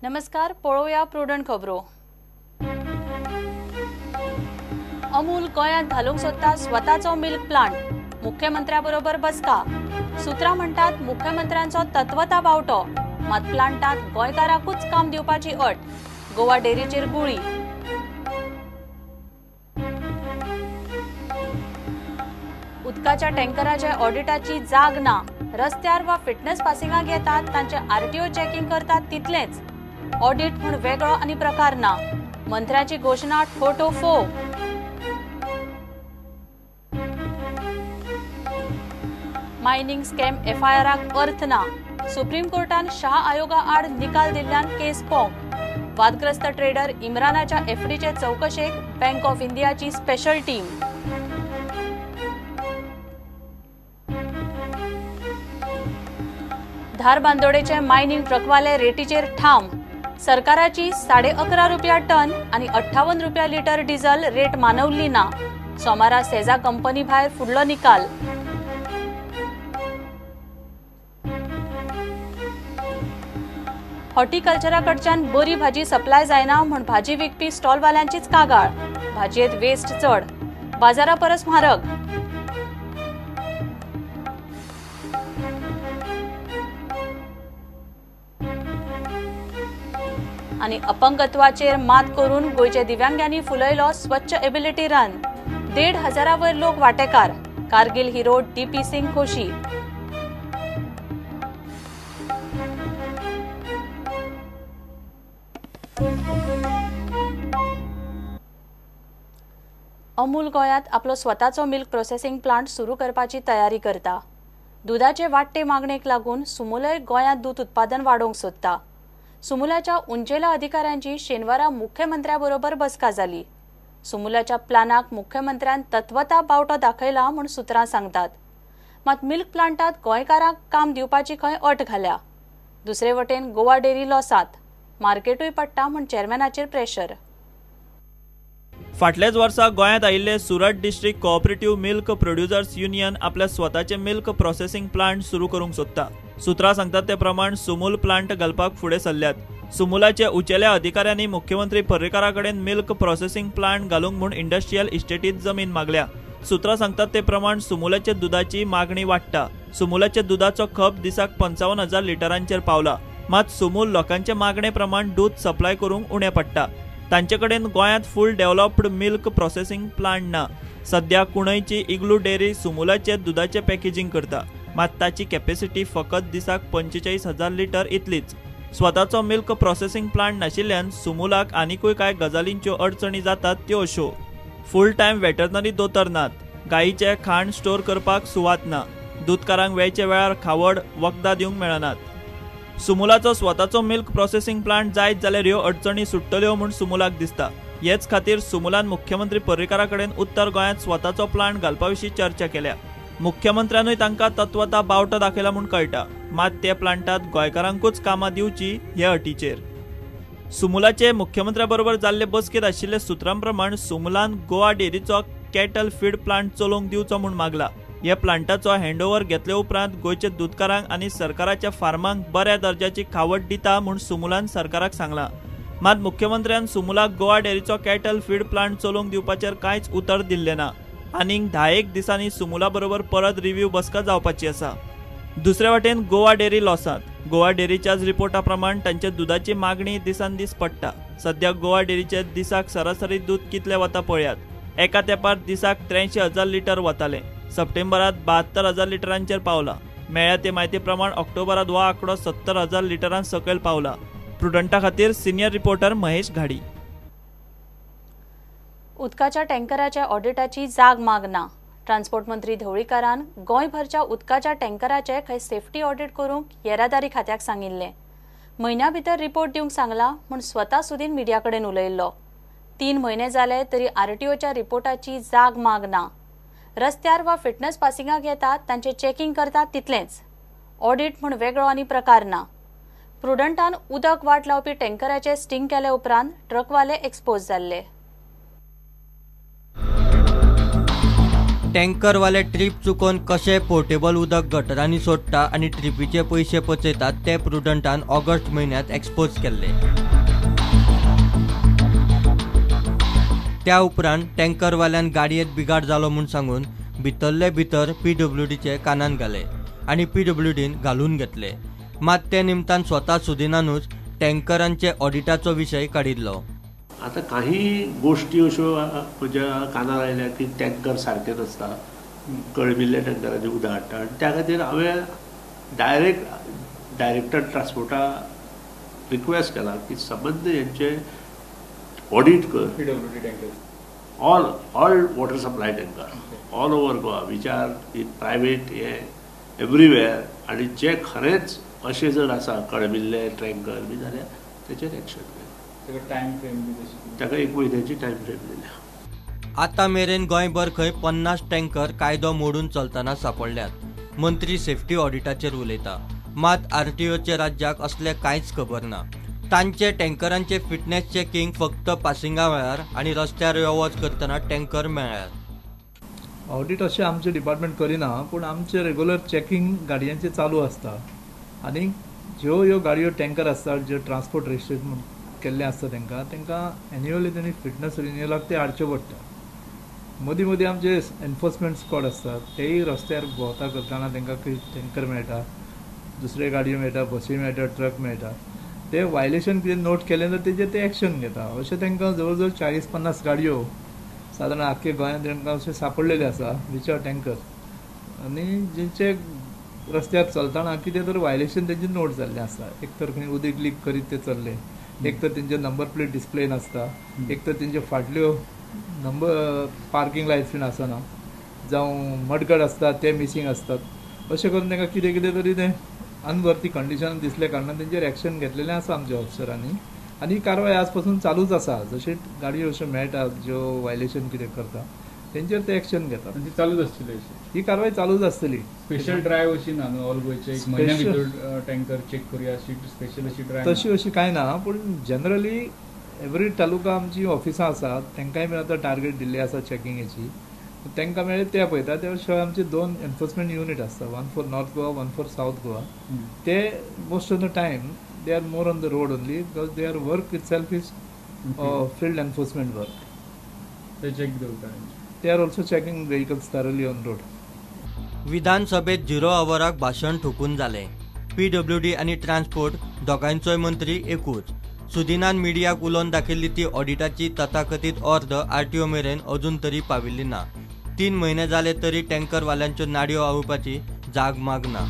नमस्कार, पळोवया प्रुडंट खबरो। अमूल गोंयांत घालूंक सोदता स्वताचो मिल्क प्लांट, मुख्यमंत्र्याबरोबर बसका। सूत्रां म्हणटात मुख्यमंत्र्यांचो तत्वता बावटो, मात प्लांटांत गोंयकारांकूच काम दिवपाची अट। गोवा डेअरीचेर गुळी। उदकाच्या टँकराच्या ऑडिटाची जाग ना, रस्त्यार वा फिटनेस पासिंगाक येतात तांचे आरटीओ चेकिंग करतात तितलेंच, ऑडिट म्हूण वेगळो आनी प्रकार ना। मंत्र्याची घोशणा ठोठो फो। मायनिंग स्कॅम एफआयआराक अर्थ ना, सुप्रीम कोर्टान शाह आयोगा आड निकाल दिल्ल्यान केस पोंग। वादग्रस्त ट्रेडर इम्रानाच्या एफडीचे चौकशेक बँक ऑफ इंडियाची स्पेशल टीम। धारबांदोडेचे मायनिंग ट्रकवाले रेटीचेर ठाम, सरकाराची 11.5 रुपया टन आणि 58 रुपया लिटर डिझल रेट मानवली ना। सोमारा सेजा कंपनी भायर फुडलो निकाल। हॉर्टिकल्चरा कडच्यान बरी भाजी सप्लाय जायना म्हूण भाजी विकपी स्टॉलवाल्यांचीच कागाळ, भाजयेत वेस्ट चड, बाजारा परस म्हारग। आनी अपंगत्वाचेर मात करून गोंयच्या दिव्यांगांनी फुलयलो स्वच्छ एबिलिटी रन, 1,500 वयर लोक वांटेकार। कारगिल हिरो डीपी सिंग खोशी। अमूल गोंयांत आपलो स्वताचो मिल्क प्रोसेसिंग प्लांट सुरू करपाची तयारी करता। दुदाचे वाडटे मागणेक लागून सुमूलय गोंयांत दूद उत्पादन वाडोवंक सोदता। सुमुलाच्या उंचेल्या अधिकाऱ्यांची शेनवारा मुख्यमंत्र्याबरोबर बसका जाली। सुमुलाच्या प्लानाक मुख्यमंत्र्यान तत्वता बावटो दाखयला म्हूण सूत्रां सांगतात। मात मिल्क प्लांटात गोंयकारांक काम दिवपाची खंय अट घाल्या। दुसरे वटेन गोवा डेअरी लॉसांत, मार्केटूय पडटा म्हूण चेअरमॅनाचेर प्रेशर। फाटल्याच वर्सा गोंयांत आयिल्ले Surat district cooperative milk producers union आपल्या स्वताचे मिल्क प्रोसेसिंग प्लांट सुरू करूंक सोदता। सूत्रां सांगतात ते प्रमाण सुमूल प्लांट घालपाक फुडें सरल्यात। सुमुलाचे उंचेल्या अधिकाऱ्यांनी मुख्यमंत्री पर्रीकारा कडेन मिल्क प्रोसेसिंग प्लांट घालूंक म्हूण इंडस्ट्रियल इस्टेटीत जमीन मागल्या। सूत्रां सांगतात ते प्रमाण सुमुलाचे दुदाची मागणी वाडटा। सुमुलाचे दुदाचो खप दिसाक 55,000 लिटरांचेर पावला, मात सुमूल लोकांचे मागणे प्रमाण दूद सप्लाय करूंक उणें पडटा। तांचे कडेन गोंयांत full developed milk processing plant ना। सद्या कुणयची इग्लू डेअरी सुमुलाचे दुदाचे पॅकेजिंग करता, मात ताची कॅपॅसिटी फकत दिसाक 45,000 लिटर इतलीच। स्वताचो मिल्क प्रोसेसिंग प्लांट नाशिल्ल्यान सुमुलाक आनिकूय कांय गजालींच्यो अडचणी जातात त्यो अश्यो: फूल टायम वेटरनरी दोतोर नात, गायीचें खाण स्टोर करपाक सुवात ना, दुदकारांक वेळचे वेळार खावड वखदां दिवंक मेळनात। सुमुलाचो स्वताचो मिल्क प्रोसेसिंग प्लांट जायत जाल्यार ह्यो अडचणी सुट्टल्यो म्हूण सुमुलाक दिसता। हेच खातीर सुमुलान मुख्यमंत्री पर्रीकारा कडेन उत्तर गोंयांत स्वताचो प्लांट घालपा विशीं चर्चा केल्या। मुख्यमंत्र्यानूय तांकां तत्वता बावटो दाखयला म्हूण कळटा, मात ते प्लांटांत गोंयकारांकूच कामां दिवची हे अटीचेर। सुमुलाचे मुख्यमंत्र्या बरोबर जाल्ले बसकेंत आशिल्ले सुत्रां प्रमाण सुमुलान गोवा डेअरीचो कॅटल फीड प्लांट चलोवंक दिवचो म्हूण मागला। ह्या प्लांटाचो हँडओव्हर घेतले उपरांत गोंयच्या दुदकारांक आनी सरकाराच्या फार्मांक बऱ्या दर्जाची खावड दिता म्हूण सुमुलान सरकाराक सांगलां। मात मुख्यमंत्र्यान सुमुलाक गोवा डेअरीचो कॅटल फीड प्लांट चलोवंक दिवपाचेर कांयच उतर दिल्लें ना। आनीक 10 दिसांनी सुमुला बरोबर परत रिव्ह्यू बसका जावपाची आसा। दुसरे वटेन गोवा डेअरी लॉसांत। गोवा डेअरीच्याच रिपोर्टा प्रमाण तांच्या दुदाची मागणी दिसान दीस पडटा। सद्या गोवा डेअरीचे दिसाक सरासरी दूद कितलें वता पळयात, एका तेंपार दिसाक 83,000 लिटर वतालें, सप्टेंबरात 72,000 लिटरांचेर पावला। मेळ्ळ्या ते म्हायती प्रमाण ऑक्टोबरात हो आंकडो 70,000 लिटरां सकयल पावला। प्रुडंटा खातीर सिनियर रिपोर्टर महेश घाडी। उदकाच्या टँकराच्या ऑडिटाची जाग मागना। ट्रान्सपोर्ट मंत्री ढवळीकारान गोंयभरच्या उदकाच्या टँकराचे खंय सेफ्टी ऑडिट करूंक येरादारी खात्याक सांगिल्लें। म्हयन्या भितर रिपोर्ट दिवंक सांगला म्हूण स्वता सुदीन मिडिया कडेन उलयल्लो। 3 म्हयने जाले तरी आरटीओच्या रिपोर्टाची जाग मागना। रस्त्यार वा फिटनेस पासिंगाक येतात तांचे चेकिंग करतात तितलेंच, ऑडिट म्हूण वेगळो आनी प्रकार ना। प्रुडंटान उदक वाट लावपी टँकराचे स्टिंग केले उपरांत ट्रकवाले एक्सपोज जाल्ले। टँकरवाले ट्रीप चुकोवन कशे पोर्टेबल उदक गटरांनी सोडटा आनी ट्रिपीचे पयशे पचयतात ते प्रुडंटान ऑगस्ट म्हयन्यांत एक्सपोज केल्ले. त्या उपरांत टँकरवाल्यान गाडयेत बिगाड जालो म्हूण सांगून भितरले भितर पीडब्ल्यूडीचे कानान घाले आनी पीडब्ल्यूडीन घालून घेतले. मात ते निमतान स्वता सुदिनानूच टँकरांचे ऑडिटाचो विशय काडिल्लो. आतां काही गोष्टी अश्यो म्हज्या कानार आयल्या की टँकर सारके नासता, कळमिल्ल्या टँकरांनी उदक हाडटा आनी त्या खातीर हांवें डायरेक्ट डायरेक्टर ट्रान्सपोर्टा रिक्वेस्ट केला की संबंद हेंचे ऑडीट कर, PWD tanker, all all water supply tanker all over Goa which are in private हे एवरीवेर, आनी जे खरेंच अशें जर आसा कळमिल्ले टँकर बी जाल्यार तेचेर एक्शन घे. ताका 1 म्हयन्याची टायम फ्रेम दिल्या. आतां मेरेन गोंयभर खंय 50 टँकर कायदो मोडून चलतना सापडल्यात. मंत्री सेफ्टी ऑडिटाचेर उलयता, मात आरटीओचे राज्याक असलें कांयच खबर ना. तांचे टँकरांचे फिटनेस चेकिंग फक्त पासिंगा वेळार आनी रस्त्यार यो वच करतना टँकर मेळ्ळ्यात. ऑडिट अशें आमचें डिपार्टमेंट करिना, पूण आमचें रेगुलर चॅकिंग गाडयांचें चालू आसता आनी ज्यो ह्यो गाडयो टँकर आसतात ज्यो ट्रान्सपोर्ट रजिस्ट्रेशन केल्लें आसता तांकां तांकां एन्युअली तेणी फिटनस रिन्युअलाक ते हाडचें पडटा. मदीं मदीं आमचे एनफोर्समेंट स्क्वॉड आसतात, तेय रस्त्यार भोंवता करतना तांकां टँकर मेळटा, दुसऱ्यो गाडयो मेळटा, बसी मेळटा, ट्रक मेळटा. ते वायलेशन कितें नोट केलें जाल्यार तेजेर ते एक्शन घेता. अशें तांकां जवळ जवळ 40-50 गाडयो सादारण आख्खे गोंयांत तांकां अशें सापडलेले आसा which are tanker आनी जेंचे रस्त्यार चलतना कितें तर वायलेशन तेंचे नोट जाल्लें आसा. एक तर खंय उदीक लीक करीत ते चल्ले, एक तर तेंचे नंबर प्लेट डिस्प्ले नासता, एक तर तेंच्यो फाटल्यो नंबर पार्किंग लायट्स बीन आसना, जावं मडगाड आसता ते मिसींग आसतात. अशें करून तांकां कितें कितें तरी तें अनवर्थी कंडिशन दिसल्या कारणान तेंचेर एक्शन घेतलेलें आसा आमच्या ऑफिसरांनी आनी ही कारवाय आज पासून चालूच आसा. जशें गाडयो अश्यो मेळटा ज्यो वायलेशन कितें करता तेंचेर ते एक्शन घेतात. ती चालूच आसतली, ही कारवाय चालूच आसतली. स्पेशल ड्रायव्ह अशी ना न्हू ऑल गोंयचे एक म्हयन्या भितर टँकर चेक करूया अशी स्पेशल अशी ड्रायव्ह तशी अशी कांय ना, पूण जनरली एवरी तालुका आमची ऑफिसां आसात तांकांय बीन आतां टार्गेट दिल्ली आसा चॅकिंगेची, तांकां मेळ्ळे ते पळयता. त्या शिवाय आमचे 2 एनफोर्समेंट युनीट आसता, 1 for North Goa, 1 for South Goa. ते most of the time they are more on the road only because their work itself is field enforcement work. ते चेक दवरता. They are also checking vehicles thoroughly on road. विधानसभेत 0 आवराक भाशण ठोकून जालें. PWD आनी transport दोगांयचोय मंत्री एकूच. सुदिनान मिडियाक उलोवन दाखयल्ली ती ऑडिटाची तथाकथीत अर्द आरटीओ मेरेन अजून तरी पाविल्ली ना. 3 म्हयने जाले तरी टँकरवाल्यांच्यो नाडयो आवपाची जाग माग ना.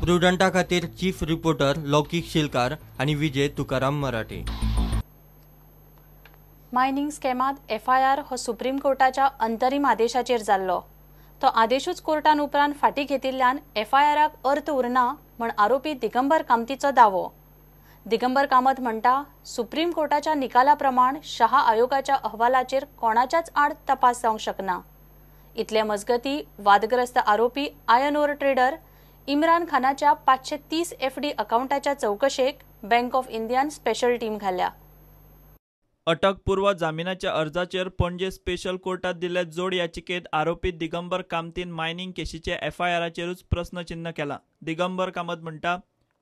प्रुडंटा खातीर चीफ रिपोर्टर लौकीक शिलकार आनी विजय तुकाराम मराठे. मायनिंग स्कॅमांत एफआयआर हो सुप्रीम कोर्टाच्या अंतरीम आदेशाचेर जाल्लो. तो आदेशूच कोर्टान उपरांत फाटीं घेतिल्ल्यान एफआयआराक अर्थ उरना म्हण आरोपी दिगंबर कामतीचो दावो. दिगंबर कामत म्हणटा, सुप्रीम कोर्टाच्या निकाला प्रमाण शहा आयोगाच्या अहवालाचेर कोणाच्याच आड तपास जावंक शकना. इतले मजगती वादग्रस्त आरोपी आयर्न ओर ट्रेडर इम्रान खानाच्या 530 एफडी अकाउंटाच्या चौकशेक बँक ऑफ इंडियान स्पेशल टीम घाल्या. अटकपूर्व जामिनाच्या अर्जाचेर पणजे स्पेशल कोर्टात दिल्ले जोड याचिकेत आरोपी दिगंबर कामतीन मायनिंग केशीचे एफआयआराचेरूच प्रस्नचिन्ह केला. दिगंबर कामत म्हणटा,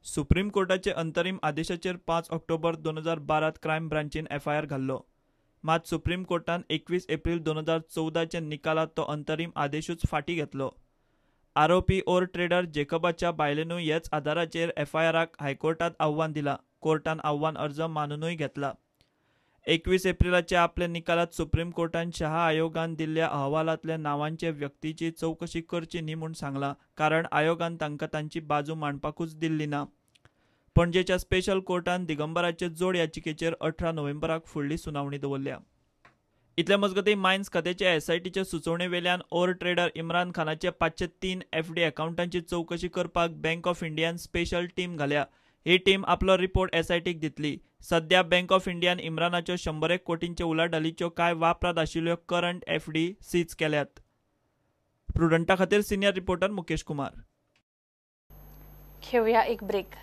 सुप्रीम कोर्टाचे अंतरीम आदेशाचेर 5 ऑक्टोबर 2012 क्रायम ब्रांचीन एफआयआर घाल्लो. मात सुप्रीम कोर्टान 21 एप्रिल 2014 निकालात तो अंतरीम आदेशूच फाटीं घेतलो. आरोपी ओर ट्रेडर जेकबाच्या बायलेनूय हेच आदाराचेर एफआयआराक हायकोर्टात आव्हान दिला. कोर्टान आव्हान अर्ज मानुनूय घेतला. 21 एप्रिलाचे आपले निकालात सुप्रीम कोर्टान शहा आयोगान दिल्ल्या अहवालांतल्या नांवांचे व्यक्तीची चौकशी करची न्ही म्हूण सांगलां, कारण आयोगान तांकां तांची बाजू मांडपाकूच दिल्ली ना. पणजेच्या स्पेशल कोर्टान दिगंबराचे जोड याचिकेचेर 18 नोव्हेंबराक फुडली सुनावणी दवरल्या. इतले मजगतीं मायन्स खात्याचे एसआयटीचे सुचोवणे वेल्यान ओर ट्रेडर इम्रान खानाचे 503 एफडी अकाउंटांची चौकशी करपाक बँक ऑफ इंडियान स्पेशल टीम घाल्या. ही टीम आपलो रिपोर्ट एसआयटीक दितली. सध्या बँक ऑफ इंडियान इम्रानाच्यो 101 कोटींचे उलाढालीच्यो कांय वापरांत आशिल्ल्यो करंट एफडी सीज केल्यात. प्रुडंटा खातीर सिनियर रिपोर्टर मुकेश कुमार. घेवया एक ब्रेक.